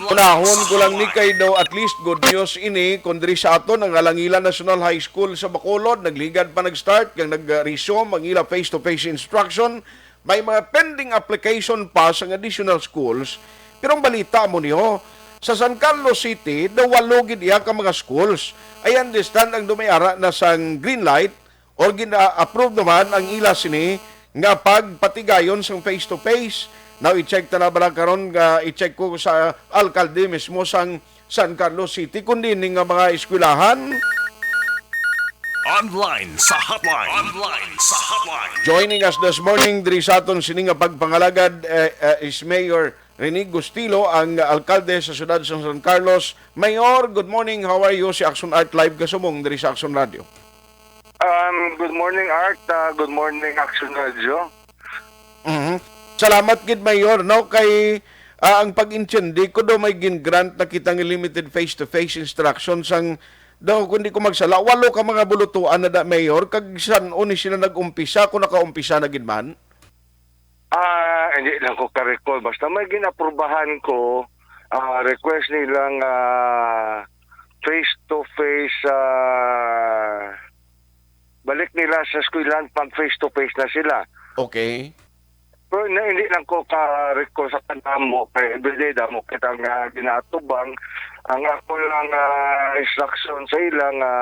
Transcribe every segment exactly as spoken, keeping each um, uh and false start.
Unahon ko lang ni kay daw at least good news ini, kung diri sa aton ang Alangila National High School sa Bacolod, nagligad pa nag-start kag nag-resume ang ila face-to-face instruction. May mga pending application pa sa additional schools. Pero ang balita mo niyo, sa San Carlos City, daw walo gid iya ka mga schools. I understand ang dumay ara na sang green light, or gina-approve naman ang ila sini nga pagpatigayon sang face-to-face. Now, i-check ta na bala karon nga i-check ko sa alkalde mismo sang San Carlos City, kundi ni nga mga eskwelahan. Online sa hotline. Online sa hotline. Joining us this morning diri sa aton sini nga pagpangalagad, eh, eh, is Mayor Rene Gustilo, ang alkalde sa siyudad sa San Carlos. Mayor, good morning. How are you? Si Action Art live kasubong diri sa Action Radio. Um, good morning, Art. Uh, good morning, Action Radio. Mhm. Salamat gid, Mayor, no, kay, ah, ang pag-intindi ko daw may gin-grant na kita nga limited face-to-face instruction sang daw, kung di ko magsala, walo ka mga bulutuan na da, Mayor, kag san-o ni sila nag-umpisa, kung nakaumpisa na gid man? Ah, hindi lang ko ka-recall. Basta may ginaprubahan ko, ah, request nilang ah, face-to-face, ah, balik nila sa eskwelahan pag face-to-face na sila. Okay. Pero na, hindi lang ko ka-recall sa kadamo, kay everyday damo kita nga ginatubang. Ang ako lang ah, instruction sa ila nga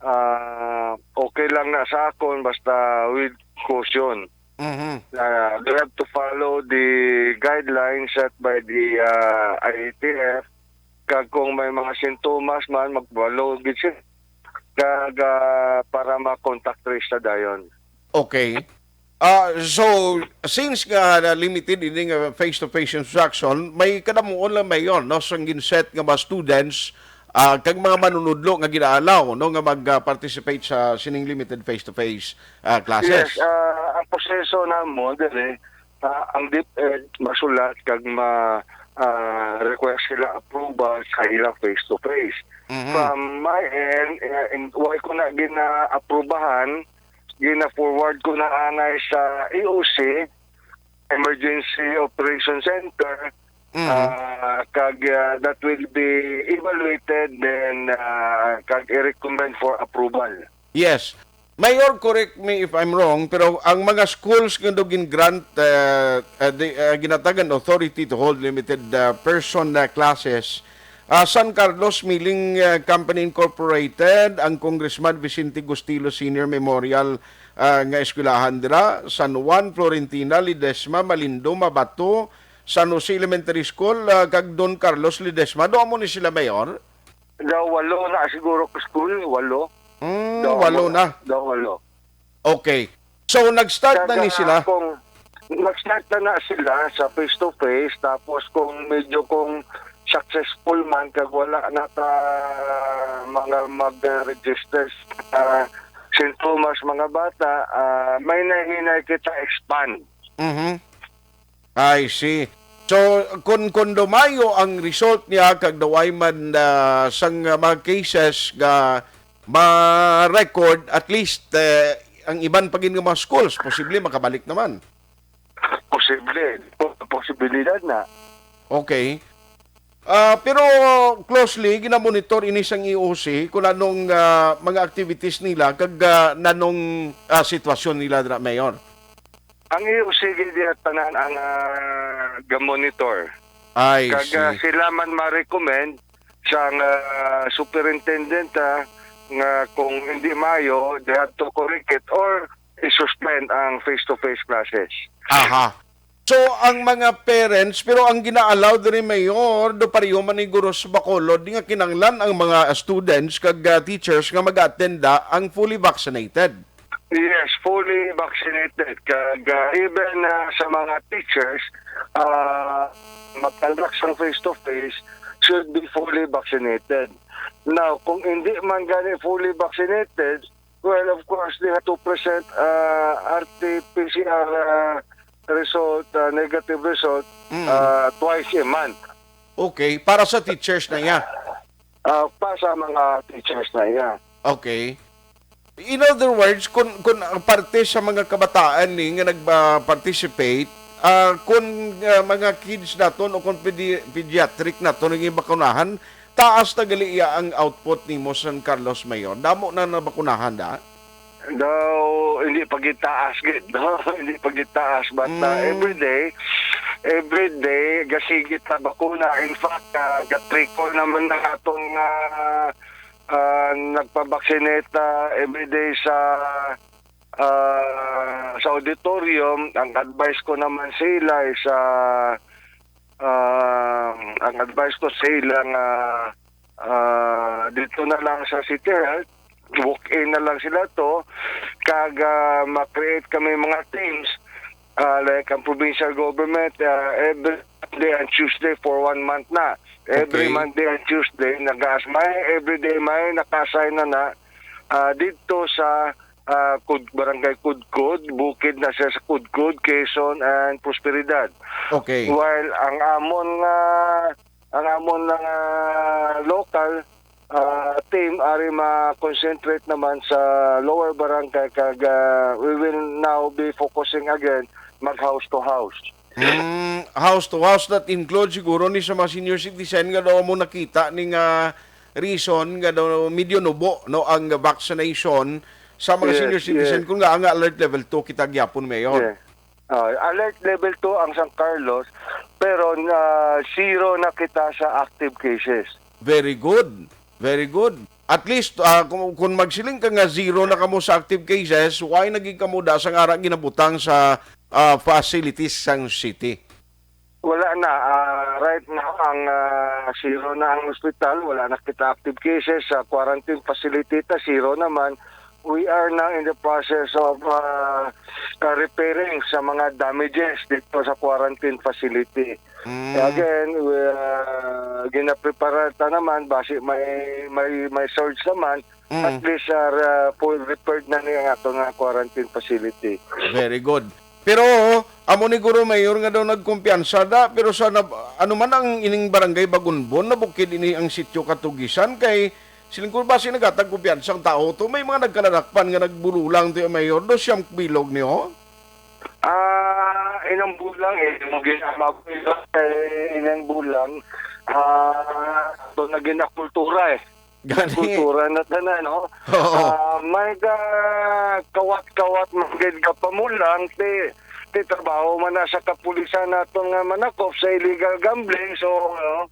ah, okay lang na sa akon basta with caution. Mhm. Uh, they have to follow the guidelines set by the uh, I A T F. Kag kung may mga sintomas man, magbalo gid sila. Kag ah, para ma-contact trace sa dayon. Okay. Ah, so, since nga na limited ini nga face-to-face instruction, may kadamuon lang, Mayor, no, sang ginset nga mga students, ah, kag mga manunudlo nga ginaalaw, no, nga mag-participate sa sining limited face-to-face, ah, classes. Yes, ah, ang proseso namo diri, ah, ang DepEd masulat kag ma ah, request sila approval sa ila face-to-face. Mhm. From my end, eh, in- why ko na gina-aprubahan, gina-forward ko na anay sa E O C, Emergency Operation Center, Mhm. ah, kag ah, that will be evaluated then ah, kag i-recommend for approval. Yes. Mayor, correct me if I'm wrong, pero ang mga schools nga daw gin-grant, uh, uh, di, uh, ginatagan authority to hold limited uh, person uh, classes, uh, San Carlos Milling uh, Company Incorporated, ang Congressman Vicente Gustilo Senior Memorial uh, nga eskwelahan dira, San Juan, Florentina, Ledesma, Malindo, Mabato, San Jose Elementary School, uh, kag Don Carlos Ledesma. Doon mo ni sila, Mayor? Daw walo na siguro ka school, walo. Mm, Daw walo mo- na. Daw walo. Okay. So, nag-start na ni Kaya sila? Kung nag-start na na sila sa face-to-face, tapos kung medyo kung successful man, kag wala na ta mga mag-register sa sintomas mga bata, ah, may nahinay kita expand. Mhm. I see. So, kung, kung dumayo ang result niya, kag daway man ah, sang ah, mga cases nga ma-record, at least eh, ang iban pa gid nga mga schools, posible makabalik naman. Posible. Posibilidad na. Okay. Ah, pero closely ginamonitor ini sang E O C kung anong ah, mga activities nila kag ah, nanong ah, sitwasyon nila dira, Mayor. Ang E O C gid diha tanan ang ah, ga-monitor. I Kag ah, see. Sila man ma-recommend sang ah, superintendent ah, nga kung hindi maayo, they have to correct it or i-suspend ang face-to-face classes. Aha. So, ang mga parents, pero ang gina-allow diri, Mayor, do pareho man ni guro sa Bacolod, di nga kinanglan ang mga students kag ah, teachers nga mag-attenda ang fully vaccinated. Yes, fully vaccinated. Kag ah, even ah, sa mga teachers, ah, mag-conduct sang face-to-face should be fully vaccinated. Now, kung hindi man gani fully vaccinated, well, of course, they have to present uh, R T P C R uh, result, uh, negative result, Mm. uh, twice a month. Okay, para sa teachers na iya. Uh, pa sa mga teachers na iya. Okay. In other words, kung, kung ang parte sa mga kabataan ni nga nagpa-participate, Ah, kung, ah, mga kids naton o kung pedi-, pediatric naton ang ibakunahan, taas na gali iya ang output nimo sa San Carlos, Mayor. Damo na nabakunahan, da? Daw, hindi pa gitaas gid, no? Hindi pa gitaas, but, ah, Mm. every day, every day, gasigit na bakuna. In fact, ah, ga-trickle naman na atong, ah, ah, nagpabaksinate, ah, every day sa, ah, sa auditorium. Ang advice ko naman sa ila is, ah, ah, ang advice ko sa ila nga, ah, dito na lang sa City Health, walk-in na lang sila to, kag, ah, ma-create kami mga teams, ah, like ang provincial government, ah, every Monday and Tuesday for one month na. Every Okay. Monday and Tuesday, nag-aas may, every day may naka-assign na na, ah, dito sa, ah, Kud-, Barangay Kudkod, bukid na siya sa Kudkod, Quezon, and Prosperidad. Okay. While ang amon nga, ang amon nga local, ah, team ari ma-concentrate naman sa lower barangay kag, ah, we will now be focusing again mag house to house. Mm, house to house, that includes siguro ni sa mga senior citizen nga daw mo nakita ni nga reason nga daw medyo nubo, no, ang vaccination sa mga Yes, senior citizen yes. kung nga ang alert level two kita gyapon, Mayor. Yes. Ah, alert level two ang San Carlos, pero na zero na kita sa active cases. Very good. Very good. At least, ah, kung, kung magsiling ka nga zero na kamo sa active cases, why naging kamo da sang ara ginabutang sa, ah, facilities sang city? Wala na. Ah, right now, ang, ah, zero na ang ospital. Wala na kita active cases. Sa quarantine facility ta, zero naman. We are now in the process of, ah, ah, repairing sa mga damages dito sa quarantine facility. Mm. Again, we, ah, ginaprepara ta naman, basi may, may, may surge naman, Mm. at least, ah, ra-, full repaired na ni ang ato nga quarantine facility. Very good. Pero, amo ni guro Mayor nga daw nagkumpiyansa da, pero sa nab-, ano man ang ining barangay Bagunbon, nabukid ini ang sitio Katugisan, kay siling ko basi nagatag kumpiyansa ang tao to, may mga nagkaladakpan nga nagburulang to yung Mayor, do siyang bilog niyo? Ah, inang bulang eh, mo ginama ko ito, eh, inang bulang, ah, to na ginakultura eh. Gani. Kultura na tanan, no? Oo. Ah, may ga-, kawat-kawat man gid ka pamulang, ti, ti trabaho man na sa kapulisan naton nga manakop sa illegal gambling. So, ano,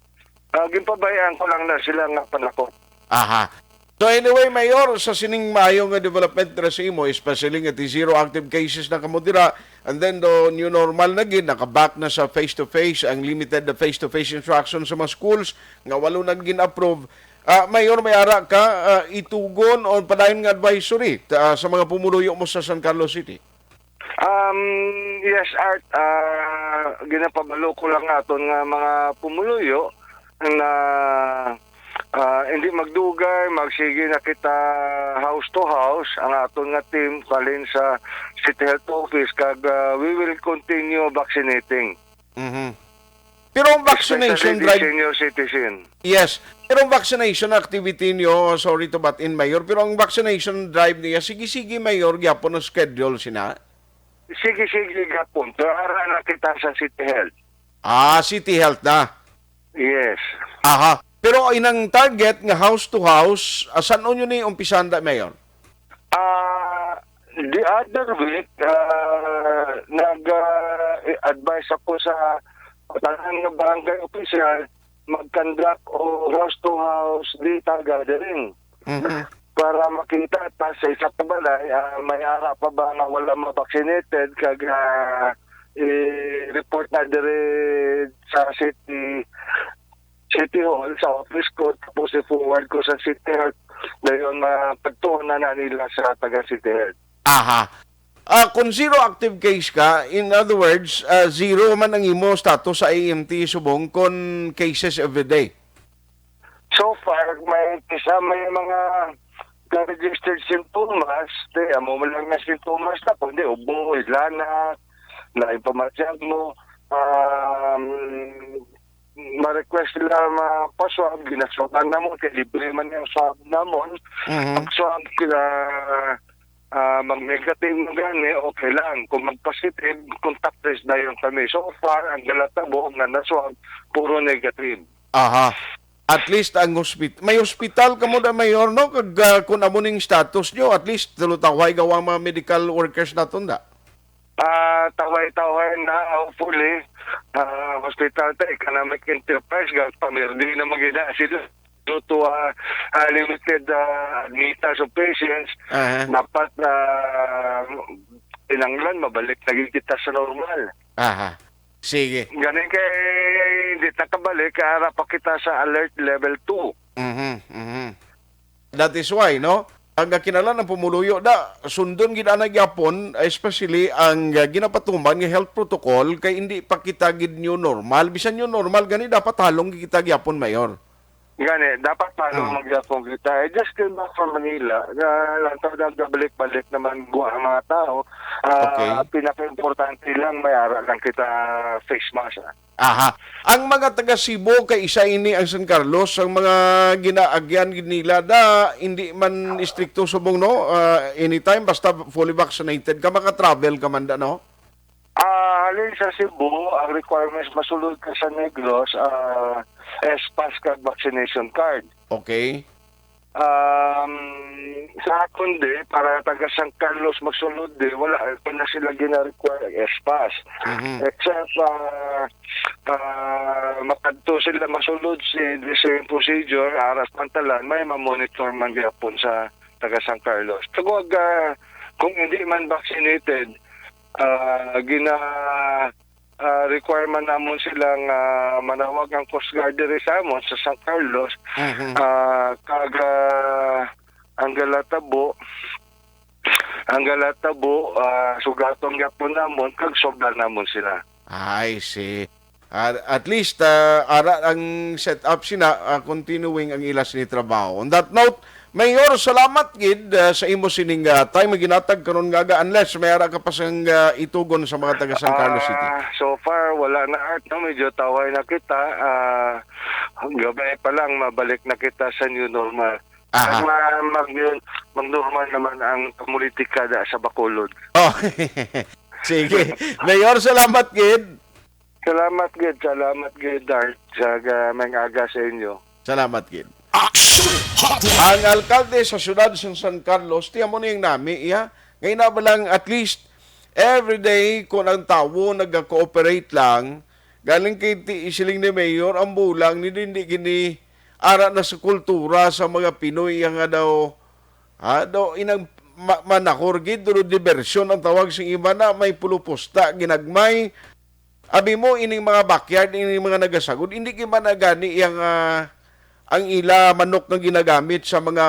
ah, ginpabayaan ko lang na sila nga panakop. Aha. So anyway, Mayor, sa sining maayo nga development dira sa imo, especially nga ti zero active cases na kamo dira, and then do new normal na gid, naka-back na sa face-to-face, ang limited na face-to-face instruction sa mga schools, nga walo na gin-approve. Ah, Mayor, may ara ka, ah, itugon o padayon nga advisory ta-, ah, sa mga pumuluyo mo sa San Carlos City? Um, yes, Art. Ah, ginapabalo ko lang aton nga mga pumuluyo na, ah, hindi magdugay, magsige na kita house to house, ang aton nga team, halin sa City Health Office, kag, ah, we will continue vaccinating. Mhm. Pero ang vaccination Especially the drive, senior citizen. Yes. Pero ang vaccination activity niyo, sorry to butt in, Mayor, pero ang vaccination drive niya, sige-sige, Mayor, gyapon ang schedule sina? Sige-sige, gyapon. Pero ara na kita sa City Health. Ah, City Health na. Yes. Aha. Pero inang target nga house to house, ah, san-o nyo ni umpisan da, Mayor? Ah, the other week, ah, nag, ah, advise ako sa tanan nga barangay official mag-conduct o house to house data gathering. Mhm. Para makita ta sa isa ka balay, ah, may ara pa ba nga wala ma-vaccinated, kag, ah, i-report na diri sa city, City Hall, sa office ko, tapos i-forward ko sa City Health. Dayon, mapagtuon na, na nila sa taga City Health. Aha. Ah, kung zero active case ka, in other words, ah, zero man ang imo status sa A M T subong kung cases everyday. So far, may isa, may mga registered sintomas, te, amo mo lang nga sintomas na, kundi ubo, hilanat, na ipamatyag mo, um, ma-request sila mapaswab, ginaswaban na mo, kay libre man yung swab namon. Mhm. Pag-swab, kila, Ah, mag-negative man gani, okay lang. Kung mag-positive, contact trace dayon kami. So far, ang galatabo nga na-swab, puro negative. Aha. At least ang hospital, may hospital kamo da, Mayor, no? Kag, ah, kung amo ning status nyo, at least tulutawhay gawa ang mga medical workers naton da. Ah, tawhay-tawhay na, hopefully. Ah, hospital ta, economic enterprise, gag pamirdi na magina sila. Due to, ah, ah, limited, ah, admittance of patients, Aha. dapat, ah, kinahanglan mabalik na gid kita sa normal. Aha. Sige. Ganin kay hindi ta kabalik, kay ara pa kita sa alert level two. Mhm, mhm. That is why, no? Ang kinahanglan ang pumuluyo da, sundon gid ana gyapon, especially ang, uh, ginapatuman nga health protocol, kay hindi pa kita gid new normal. Bisan new normal gani, dapat halong gid kita gyapon, Mayor. Gani, dapat pa Ah. Magyapon kita. I just came back from Manila. Nga lang to, nagabalik-balik naman buha ang mga tao. Ah, Okay. Pinaka-importante lang, may ara lang kita face mask, ah. Aha. Ang mga taga Cebu, kay isa ini ang San Carlos, ang mga ginaagyan gid nila da, hindi man istrikto subong, no? Ah, anytime, basta fully vaccinated ka, maka-travel ka man da, no? Ah, halin sa Cebu, ang requirements masulod ka sa Negros, ah, S-Pass kag vaccination card. Okay. Um, sa akon di, para taga San Carlos magsulod di, wala pa na sila gina-require S-Pass. Mhm. Except, ah, ah, makadto sila masulod si, the same procedure, aras pantalan, may ma-monitor man gyapon sa taga San Carlos. Tungod, ah, kung hindi man vaccinated, ah, gina-, ah, requirement namon sila nga manawag ang Coast Guard diri sa amon sa San Carlos, Mhm. ah, kag, ah, ang galatabo, ang galatabo, ah, sugaton gyapon namon kag sobra namon sila. I see. Ah, at least, ah, ara ang setup sina, ah, continuing ang ila sini trabaho. On that note, Mayor, salamat gid, ah, sa imo sining, ah, time nga ginatag karon nga aga, unless may ara ka pa sang, ah, itugon sa mga taga San Carlos City. Ah, so far, wala na, Art, no? Medyo tawhay na kita. Ah, gabay pa lang, mabalik na kita sa new normal. Aha. Mag-, mag-, mag-normal naman ang politika da sa Bacolod. Oh. Sige. Mayor, salamat gid. Salamat gid, salamat gid, Art, sa ga-, may aga sa inyo. Salamat gid. Action Hotline. Ang alkalde sa siyudad sa San Carlos, tiyan mo niyang nami, iya. Ngayon na ba lang, at least, every day, kung ang tawo nagka-cooperate lang, galing kay ti-, siling ni Mayor, ang bulang ni hindi gini ara na sa kultura sa mga Pinoy, iya nga daw, ha, daw inang ma-, manakor gid, duro diversyon ang tawag sa iba na, may pulupusta, ginagmay, Abi mo, ining mga backyard, ining mga nagasagod, hindi gid man na gani yang, ah, ang ila manok nga ginagamit sa mga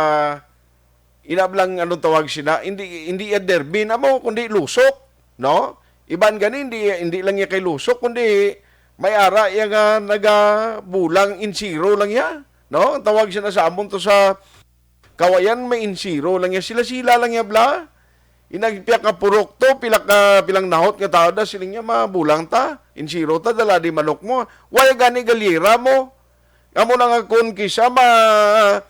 inablang, anong tawag sina, hindi, hindi ya derby na mo, kundi lusok, no? Iban gani, hindi, hindi lang ya kay lusok, kundi may ara ya nga nagabulang insiro lang ya, no? Ang tawag sina sa amon to sa Kawayan, may insiro lang ya. Sila-sila lang ya, bla. Inagpiak nga purok to, pila ka, pilang nahot nga tao da, siling niya, mabulang ta, insiro ta, dala di manok mo. Wala gani galyera mo. Amo na nga kun kisa ma-,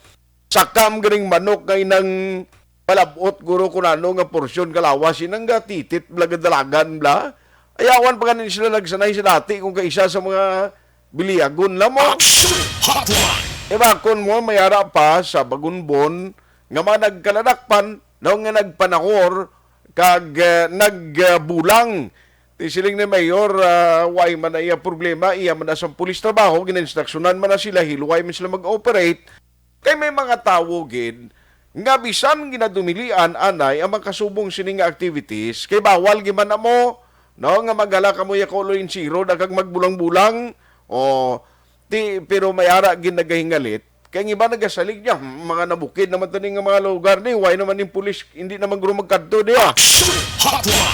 sakam ganing manok nga inang palabot, guro, kun ano nga porsyon kalawas, inang gatitit, bla, gadalagan, bla. Ayawan pa ganin sila nagsanay sa dati kung kaisa sa mga biliagon lang mo. Action Hotline. Ibakon mo, may ara pa sa Bagunbon nga mga nagkaladakpan, daw nga nagpanakor kag, eh, nagbulang. Ti siling ni Mayor, ah, way man na iya problema, iya man na sang pulis trabaho, ginainstruksyonan man na sila, hilway man sila mag-operate. Kay may mga tawo gid nga bisan ginadumilian anay ang makasubong sini nga activities, kay bawal gid man amo, no, nga maghala kamo ya kaulo insiro, da kag magbulang-bulang. O, ti, pero may ara gid nagahingalit. Kay ang iba nagasalig niya, "Hmm, mga nabukid naman tani nga mga lugar ni, why naman yung pulis, hindi naman guro magkadto diya." Action Hotline.